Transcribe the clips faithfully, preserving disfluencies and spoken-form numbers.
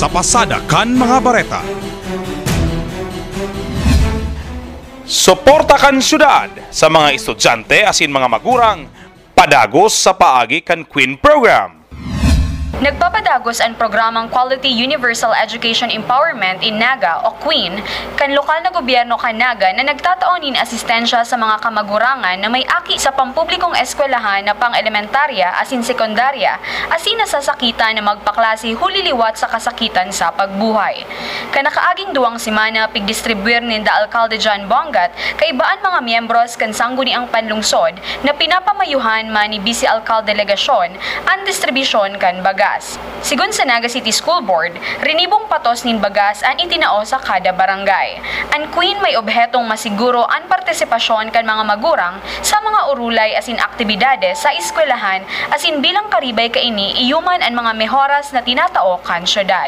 Sa pasada kan mga bareta. Suporta kan syudad sa mga estudyante asin mga magurang padagos sa paagi kan Queen Program. Nagpapadagos an programang Quality Universal Education Empowerment in Naga o Queen kan lokal na gobyerno kan Naga na nagtatao nin asistensya sa mga kamagurangan na may aki sa pampublikong eskwelahan na pang-elementarya asin sekundarya asin nasasakitan na magpaklase huli liwat sa kasakitan sa pagbuhay. Kan nakaaging duwang semana, pigdistribwir ninda Alkalde John Bongat kaiba an mga miyembros kan Sangguniang Panlungsod na pinapamayuhan man ni Vice Alkalde Legacion an distribisyon kan bagas. Sigon sa Naga City School Board, rinibong patos nin bagas an itinao sa kada barangay. An Queen may obhetong masiguro an partisipasyon kan mga magurang sa mga urulay asin aktibidades sa eskwelahan asin bilang karibay kaini iyo man an mga mehoras na tinatao kan syudad.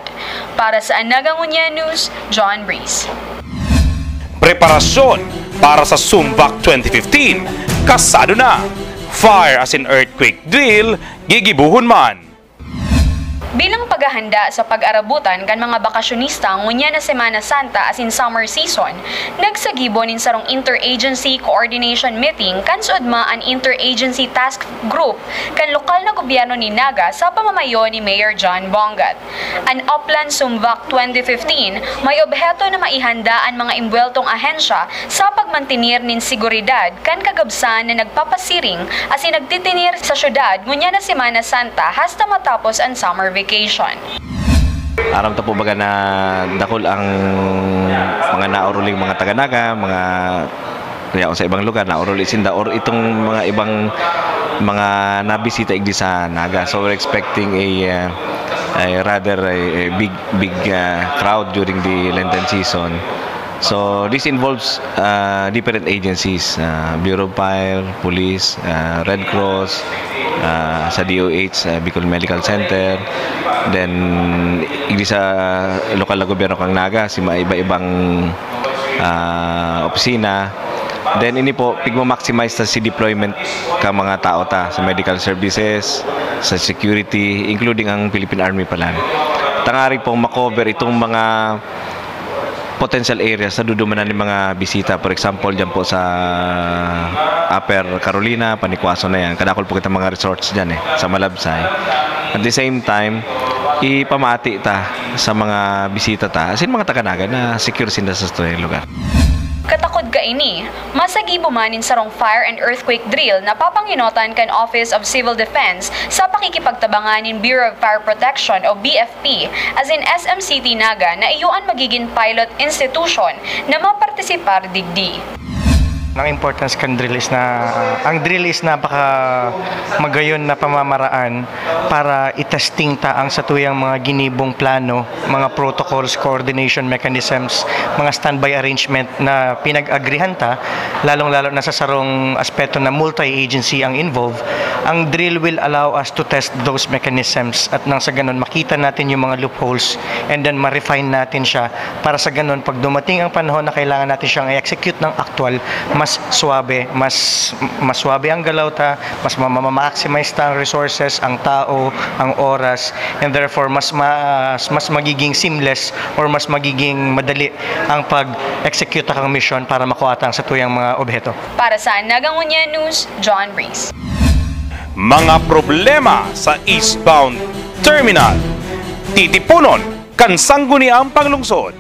Para sa Anaga Ngunyan News, John Breeze. Preparasyon para sa Sumvac twenty fifteen, kasado na. Fire asin earthquake drill, gigibohon man. Bilang paghahanda sa pag-arabutan kan mga bakasyonista ngunyan na Semana Santa asin summer season, nagsagibo nin sarong interagency coordination meeting kan SUDMA an Interagency Task Group kan lokal na gobyerno nin Naga sa pamamayo ni Mayor John Bongat. An Oplan Sumvac twenty fifteen may obheto na maihanda an mga imbuweltong ahensya sa pagmantener nin seguridad kan kagabsan na nagpapasiring asin nagtitinir sa syudad ngunyan na Semana Santa hasta matapos an summer vacation. Aram ta po baga na dakul ang mga nauruling mga taga-Naga, mga yaon sa ibang lugar, nauruli sinda, or itong mga ibang mga nabisita igdi sa Naga. So we're expecting a, uh, a rather a, a big, big, uh, crowd during the Lenten season. So this involves, uh, different agencies, uh, Bureau of Fire, Police, uh, Red Cross, uh, sa D O H, uh, Bicol Medical Center, then igdi sa lokal na gobyerno kan Naga, si mga iba-ibang, ah, opisina. Then ini po, pigma-maximize ta si deployment kan mga tao ta sa medical services, sa security, including ang Philippine Army pala. Tangarig pong makover itong mga potential areas na dudumanan ng mga bisita. For example, dyan po sa Upper Carolina, Panicuason na yan. Kadakol po kita mga resorts dyan eh, sa Malabsay. At the same time, ipamati ta sa mga bisita ta, as in mga taga-Naga na secure sinda sa tuyang lugar. Katakod kaini, masagibo man nin sarong fire and earthquake drill na papangenotan kan Office of Civil Defense sa pakikipagtabangan nin Bureau of Fire Protection o B F P, as in S M City Naga na iyo an magiging pilot institution na mapartisipar digdi. Ang importance kan drill is na, ah, ang drill is napaka magayon na pamamaraan para i-testing ta ang satuyang mga ginibong plano, mga protocols, coordination mechanisms, mga standby arrangement na pinag-agrihan ta, lalong-lalo na sa sarong aspeto na multi-agency ang involved. Ang drill will allow us to test those mechanisms at nang sa ganun makita natin yung mga loopholes and then ma-refine natin siya para sa ganun pag dumating ang panahon na kailangan natin siyang i-execute ng actual, mas suabe, mas, mas suabe ang galaw ta, mas ma-, ma-, ma-maximize ta ang resources, ang tao, ang oras, and therefore mas ma-, mas magiging seamless or mas magiging madali ang pag-execute ng misyon para makuha ta ang satuyang mga obheto. Para sa Naga Ngunyan News, John Breeze. Mga problema sa eastbound terminal, titipunon kan Sangguniang Panglungsod.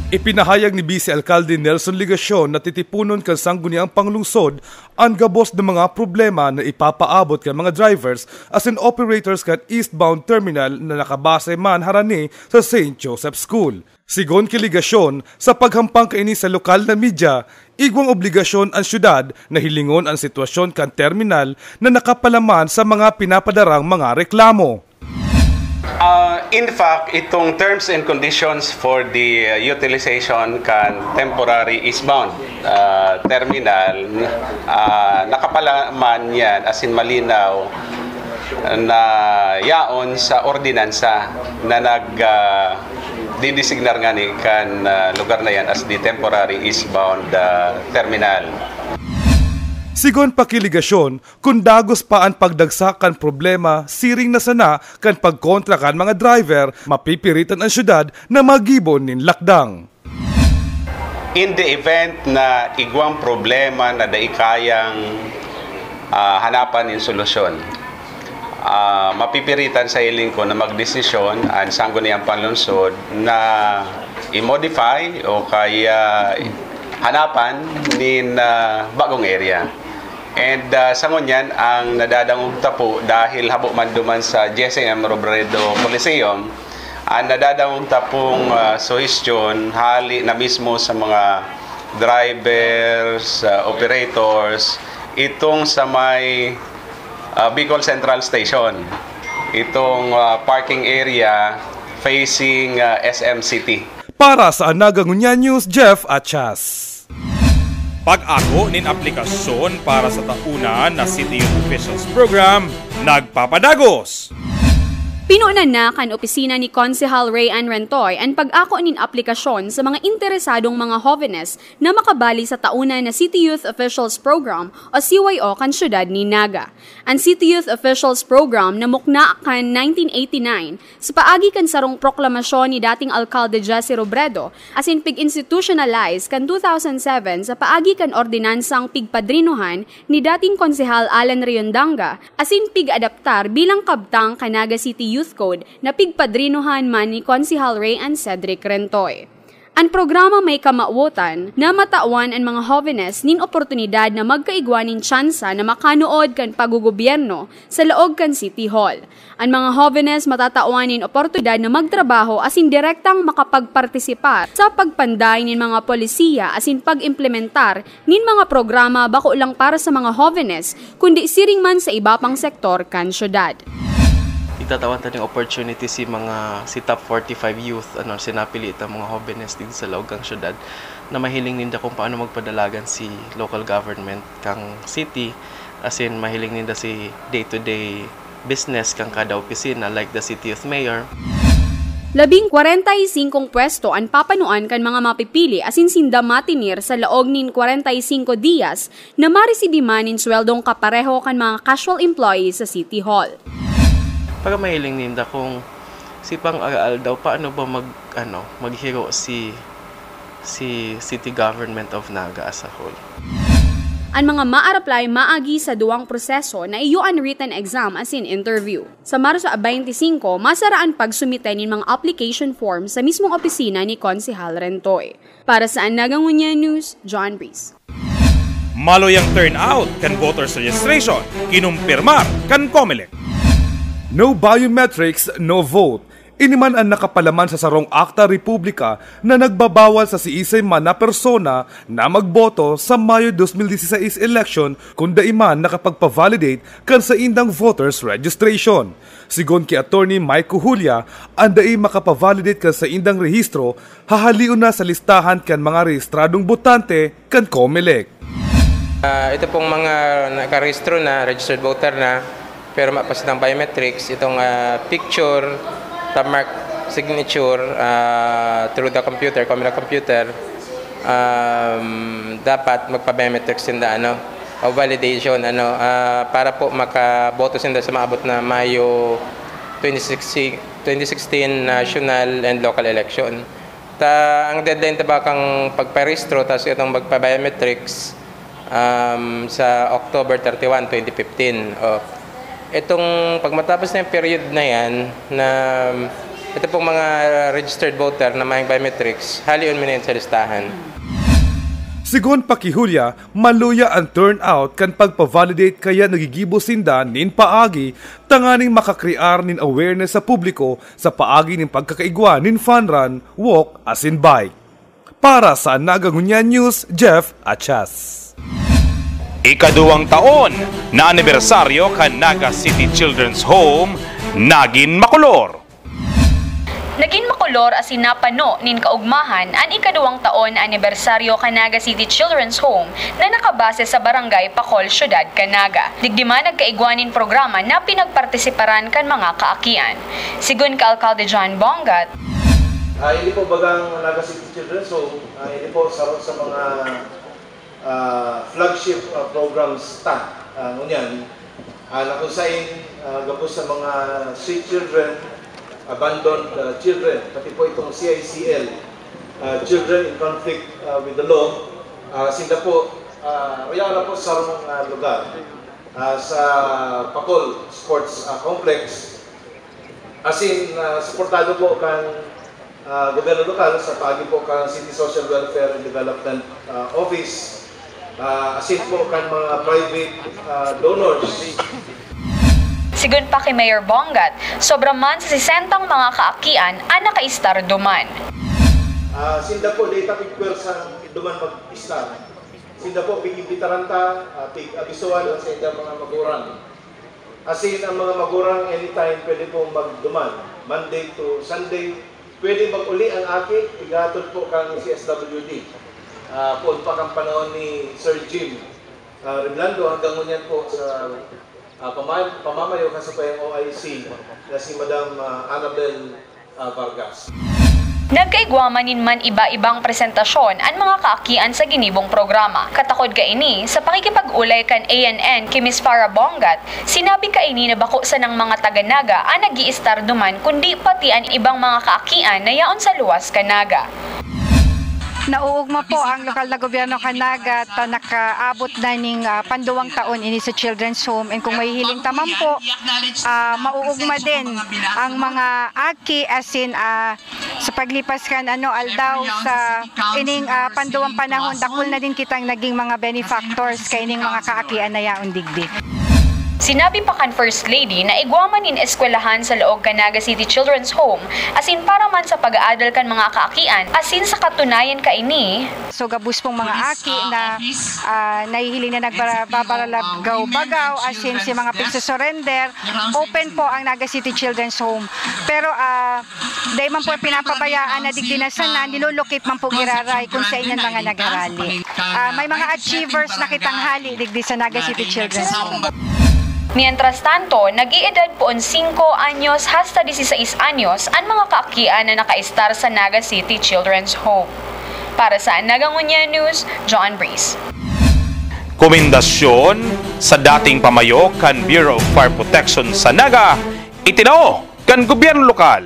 Ipinahayag ni Vice Alkalde Nelson Legacion na titipunon kan Sangguniang Panglungsod an gabos na mga problema na ipapaabot kan mga drivers asin operators kan eastbound terminal na nakabase man harani sa Saint Joseph School. Sigon ki Legacion, sa paghampang kaini sa lokal na media, igwang obligasyon an syudad na hilingon an sitwasyon kan terminal na nakapalaman sa mga pinapadarang mga reklamo. Ah, in fact, itong terms and conditions for the, uh, utilization kan temporary eastbound, ah, terminal, ah, nakapalaman yan, as in malinaw, na yaon sa ordinansa na nag, ah, didesignar ngani kan, ah, lugar na yan as the temporary eastbound, ah, terminal. Sigon pa ki Legacion, kun dagos pa an pagdagsa kan problema siring na sana kan pagkontra kan mga driver, mapipiritan an syudad na maggibo nin lakdang. In the event na igwang problema na dai kayang, ah, hanapan nin solusyon, ah, mapipiritan sa hiling ko na magdesisyon an Sangguniang Panlungsod na i-modify o kaya hanapan nin, ah, bagong area. And, ah, sa ngunyan, ang nadadangog ta po dahil habo man duman sa Jesse M. Robredo Coliseum, ang nadadangog ta pong, ah, suhestyon hali na mismo sa mga drivers, ah, operators, itong sa may, ah, Bicol Central Station, itong, ah, parking area facing, ah, S M City. Para sa Anaga Ngunyan News, Jeff Achas. Pag-ako nin aplikasyon para sa tauna na City Youth Officials Program nagpapadagos. Pinunan na kan opisina ni Konsehal Ray Ann Rentoy an pag-ako nin aplikasyon sa mga interesadong mga hovenes na makabali sa tauna na City Youth Officials Program o C Y O kan siyudad nin Naga. An City Youth Officials Program namukna kan nineteen eighty-nine sa paagi kan sarong proklamasyon ni dating Alkalde Jesse Robredo asin pig-institutionalize kan two thousand seven sa paagi kan ordinansang pigpadrinohan ni dating Konsehal Alan Riondanga asin pig-adaptar bilang kabtang kan Naga City Youth Code na pigpadrinohan man ni Konsehal Ray Ann Cedric Rentoy. An programa may kamawotan na matawan an mga hovenes nin oportunidad na magkaigwa nin tsansa na makanuod kan paggogobyerno sa laog kan City Hall. An mga hovenes matatawan nin oportunidad na magtrabaho asin direktang makapagpartisipar sa pagpanday nin mga polisiya asin pag-implementar nin mga programa bako lang para sa mga hovenes, kundi siring man sa iba pang sektor kan syudad. Itatawan ta ning opportunity si mga, si top forty-five youth, ano, si napili ta mga hobenes dito sa laog kang syudad na mahiling ninda kung paano magpadalagan si local government kang city, as in, mahiling ninda si day-to-day business kang kada opisina, like the city youth mayor. Labing kwarenta y singkong pwesto an papanuan kan mga mapipili asin sinda matinir sa laog nin kwarenta y singko diyas na maresibi man nin sweldong kapareho kan mga casual employees sa City Hall. Para mahiling ninda kung si pang-aroaldaw, paano ba mag, ano, maghiro si, si City Government of Naga as a whole. An mga ma-apply maagi sa duwang proseso na iyo an written exam asin interview. Sa Marso twenty-five, masara an pagsumite nin mga application form sa mismong opisina ni Konsehal Rentoy. Para sa Anaga Ngunyan News, John Breeze. Maluyang turnout kan voters registration, kinumpirmar kan Comelec. No biometrics, no vote. Ini man an nakapalaman sa sarong akta republika na nagbabawal sa siisay man na persona na magboto sa Mayo dos mil dieciséis election kun dai man nakapagpa-validate kan saindang voters registration. Sigon ki Attorney Mike Cujulia, an dai makapa-validate kan saindang rehistro hahaleon na sa listahan kan mga rehistradong botante kan Comelec. Ah, ito pong mga nakarehistro na, registered voter na, pero mapas ng biometrics, itong, ah, picture, thumbmark, signature, ah, through the computer, Comelec computer, um, dapat magpa-biometrics sinda, ano, o validation, ano, ah, para po makaboto sinda sa maabot na Mayo twenty sixteen, twenty sixteen national and local election. Ta, ang deadline ta ba kang pagparehistro, tas itong magpa-biometrics, um, sa October thirty-one, twenty fifteen. O, itong pag matapos na yung period na yan, na ito pong mga registered voter na may biometrics, haleon mi na yan sa listahan. Sigon pa ki Julia, maluya an turnout kan pagpa-validate, kaya nagigibo sinda nin paagi tanganing makakrear nin awareness sa publiko sa paagi nin pagkakaigwa nin fun run, walk asin bike. Para sa Naga Ngunyan News, Jeff Achas. Ikaduwang taon na anibersaryo kan Naga City Children's Home nagin makolor. Nagin makolor asin napano nin kaugmahan an ikaduwang taon na anibersaryo kan Naga City Children's Home na nakabase sa Barangay Pacol, Syudad kan Naga. Digdi man nagkaigwa nin programa na pinagpartisiparan kan mga kaakian. Sigon ka Alkalde John Bongat, Ah, hindi po bagang Naga City Children's Home, ah, hindi po sa, sa mga ah, flagship, ah, programs ta, ah, ngunyan, ah, na kung sain, ah, gabos sa mga street children, abandoned, ah, children, pati po itong C I C L, ah, Children in Conflict, ah, with the Law, ah, sinda po, ah, rayara po sa sarong, ah, lugar, ah, sa Pacol Sports, ah, Complex. Asin, ah, suportado po kan, ah, gobyerno lokal sa paagi po kan City Social Welfare and Development, ah, Office, ah, asin po kan mga private, ah, donors. Sigon pa ki Mayor Bongat, sobra man sa sesentang mga kaakian an nakaistar duman. Ah, sinda po, dai ta pigpwersang duman mag-istar. Sinda po, pig-imbitaran ta, ah, pig-abisohan an saindang mga magurang. Asin ang mga magurang anytime pwede pong magduman, Monday to Sunday. Pwede mag-uli ang aki, ighatod po kang C S W D. Ah, poon pa kan panahon ni Sir Jim, ah, Reblando, hanggang ngunyan po sa, ah, pama-, pamamayo kan sabayang O I C na si Madam, ah, Annabel, ah, Vargas. Nagkaigwa man nin man iba-ibang presentasyon an mga kaakian sa ginibong programa. Katakod kaini, sa pakikipag-olay kan A N N ki Miss Farah Bongat, sinabi kaini na bako sanang mga taga Naga an nag-iistar duman kundi pati an ibang mga kaakian na yaon sa luwas kan Naga. Nauugma po ang lokal na gobyerno kan Naga ta nakaabot na ning, ah, panduwang taon ini sa Children's Home. And kung mahihiling ta man po, ah, mauugma din ang mga aki, asin, ah, sa paglipas kan, ano, aldaw sa ining, ah, panduwang panahon, dakul na din kitang naging mga benefactors kaining mga kaakian na yaon digdi. Sinabi pa kan First Lady na igwa man nin eskwelahan sa laog kan Naga City Children's Home, asin para man sa pag-aadal kan mga kaakian, asin sa katunayan kaini, So gabos pong mga aki na, ah, nahihiling na nagbabaralagaw-bagaw, asin si mga pigsusurrender, open po ang Naga City Children's Home. Pero, ah, dai man po pinapabayaan na digdi na sana, nilulukit man po giraray kung sa inyan mga nagarali. Ah, may mga achievers na kitang hali digdi sa Naga City Children's Home. Mientras tanto, nag-iedad poon singko anyos hasta dieciséis anyos an mga kaakian na nakaistar sa Naga City Children's Home. Para sa Naga Ngunyan News, John Breeze. Komendasyon sa dating pamayo kan Bureau of Fire Protection sa Naga, itinao kan gobyerno lokal.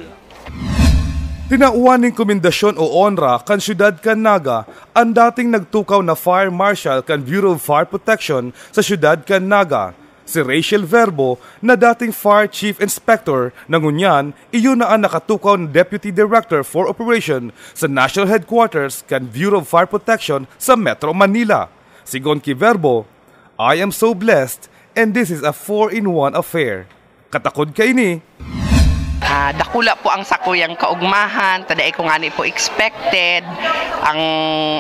Tinawan nin komendasyon o onra kan siyudad kan Naga an dating nagtukaw na Fire Marshal kan Bureau of Fire Protection sa siyudad kan Naga, si Rachel Verbo, na dating Fire Chief Inspector na ngunyan iyo na an nakatukaw na Deputy Director for Operation sa National Headquarters kan Bureau of Fire Protection sa Metro Manila. Sigon ki Verbo, "I am so blessed and this is a four-in-one affair." Katakod kaini, Ah, dakula po ang sakuyang kaugmahan, ta dai ko ngani po expected ang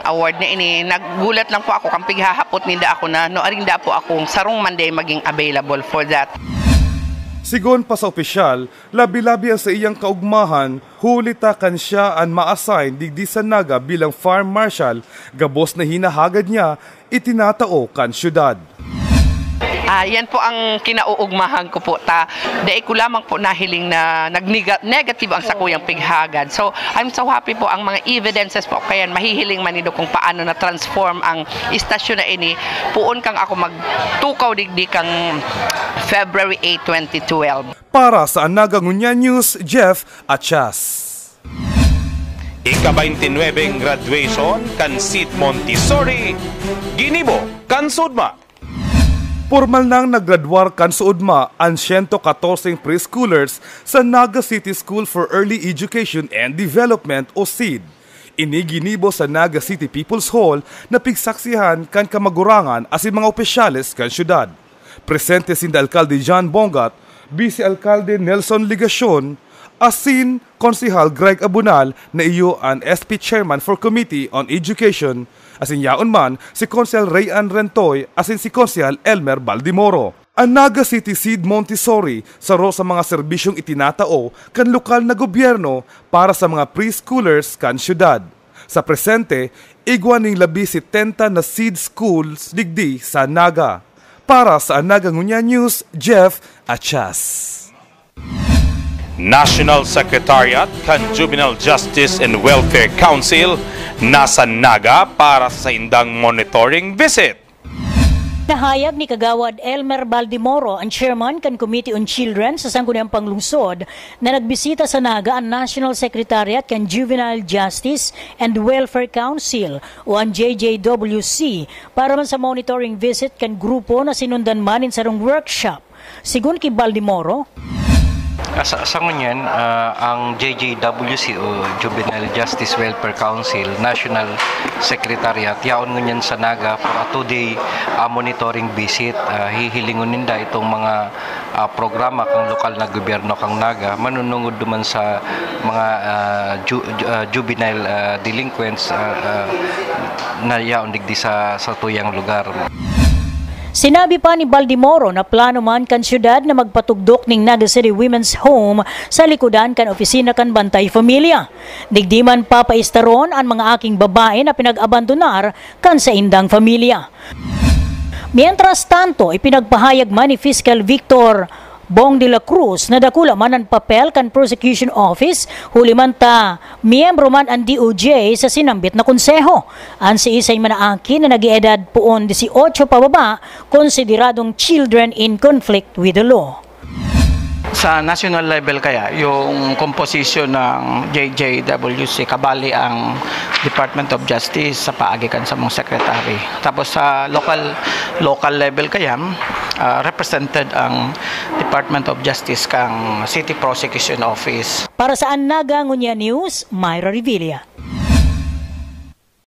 award na ini. Naggulat lang po ako kan pighahapot ninda ako na nuaring da po akong sarong man day maging available for that. Sigon pa sa opisyal, labi-labi ang saiyang kaugmahan, huli ta kan siya an ma-assign digdi sa Naga bilang Fire Marshal, gabos na hinahagad niya itinatao kan syudad. Ah, yan po ang kinauugmahan ko po, ta dai ko lamang po nahiling na nagniga-, negative ang sakuyang pighagad. So, I'm so happy po ang mga evidences po. Kaya mahihiling man nindo kung paano na-transform ang istasyon na ini. Puon kang ako magtukaw digdi kang February eight, twenty twelve. Para sa Naga Ngunyan News, Jeff Achas. Ika-twenty-nine graduation kan Seed Montessori, ginibo kan SUDMA. Pormal nang nagradwar kan SUDMA an siyento katorseng preschoolers sa Naga City School for Early Education and Development o SEED. Ini ginibo sa Naga City People's Hall na pigsaksihan kan kamagurangan asin mga opisyales kan syudad. Presente sinda Alkalde John Bongat, Bise Alkalde Nelson Legacion, asin Konsehal Greg Abunal na iyo an S P Chairman for Committee on Education, asin yaon man si Konsehal Rayan Rentoy asin si Konsehal Elmer Baldimoro. An Naga City Seed Montessori saro sa mga serbisyong itinatao kan lokal na gobyerno para sa mga preschoolers kan syudad. Sa presente, igwa ning labi setenta na seed schools digdi sa Naga. Para sa Naga Ngunyan News, Jeff Achas. National Secretariat kan Juvenile Justice and Welfare Council nasa Naga para sa saindang monitoring visit. Nahayag ni Kagawad Elmer Baldemoro, ang chairman kan Committee on Children sa Sangguniang Panglungsod, na nagbisita sa Naga ang National Secretariat kan Juvenile Justice and Welfare Council o ang J J W C para man sa monitoring visit kan grupo na sinundan man nin sarong workshop. Sigon ki Baldemoro, Sa, sa ngunyan, ah, ang J J W C o Juvenile Justice Welfare Council National Secretariat, yaon ngunyan sa Naga for a two-day ah, monitoring visit. Ah, hihilingon ninda itong mga ah, programa kang lokal na gobyerno kang Naga, manunungod duman sa mga ah, ju- ju- ah, juvenile ah, delinquents ah, ah, na yaon digdi sa, sa tuyang lugar. Sinabi pa ni Baldemoro na plano man kan syudad na magpatugdok ning Naga City Women's Home sa likodan kan opisina kan Bantay Familia. Digdi man papaistaron an mga aking babae na pinag-abandonar kan saindang familia. Mientras tanto, ipinagpahayag man ni Fiscal Victor Bong de la Cruz na dakula man an papel kan Prosecution Office huli man ta miyembro man an D O J sa sinambit na konseho. An siisay man na aki na nag-eedad poon dieciocho pababa, konsideradong children in conflict with the law. Sa national level kaya, yung composition ng J J W C, kabali ang Department of Justice sa paagi kan samong secretary. Tapos sa local local level kaya, ah, represented ang Department of Justice kang City Prosecution Office. Para sa An Naga Ngunyan News, Myra Revilla.